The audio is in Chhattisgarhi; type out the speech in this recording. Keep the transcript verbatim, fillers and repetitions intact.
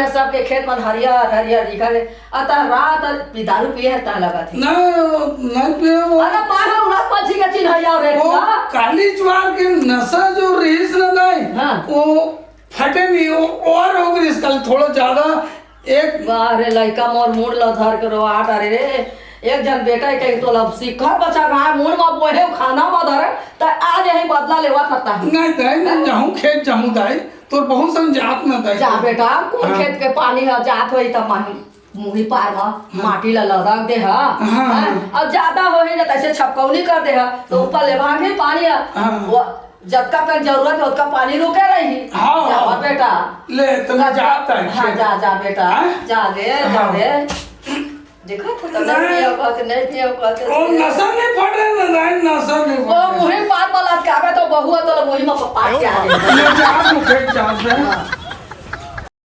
सबके खेत मन हरियर हरियर दिखत हे। अतः रात अउ दारू पिए हे, तह लगत हे। नहीं, नहीं पिए वो। अरे, मार हम रात पंछी के चिन्हैया रे वो का? काली ज्वार के नशा जो रहिस ना दाई, हाँ। वो फटे नहीं, वो ओवर हो गइस कल थोड़ा ज्यादा। एक बार रे लइका मोर मुड़ ल धर के रोआ डारे रे। एक झन बेटा के कही, "तोला सिखर बचा रहा है, मुड़ म बोहे खाना म धरे, त आज यही बदला लेवा खता है।" नहीं दाई, नहीं जाहूँ, खेत जाहूँ दाई, तोर बहुत सन जात ना दाई। जा बेटा, कौन हाँ। खेत के पानी ह जात होई त माही मुही पार म हाँ। माटी ल लदक दे ह। हाँ, हाँ। अब ज्यादा होही ना, तैसे छपकौनी कर दे ह, तो ऊपर ले भागे पानी ह। हाँ। वो जतका कन जरूरत हे, ओतका पानी रुके रही। हाँ, जावा हाँ। बेटा। ले, तो मैं जाता है हाँ, खेत। जा, जा बेटा। हाँ? जा दे, जा हाँ। दे। देखो, तो नहीं नहीं। पियो कहते, नहीं पियो कहते। वो नशा नहीं फट रहे ना, नहीं, नशा नहीं फट वो रहे। मुही पार में लटकावे तो बहुआ तो मुही में पाट के आ जाए। मैं जा, तू खेत जा, जा। हाँ।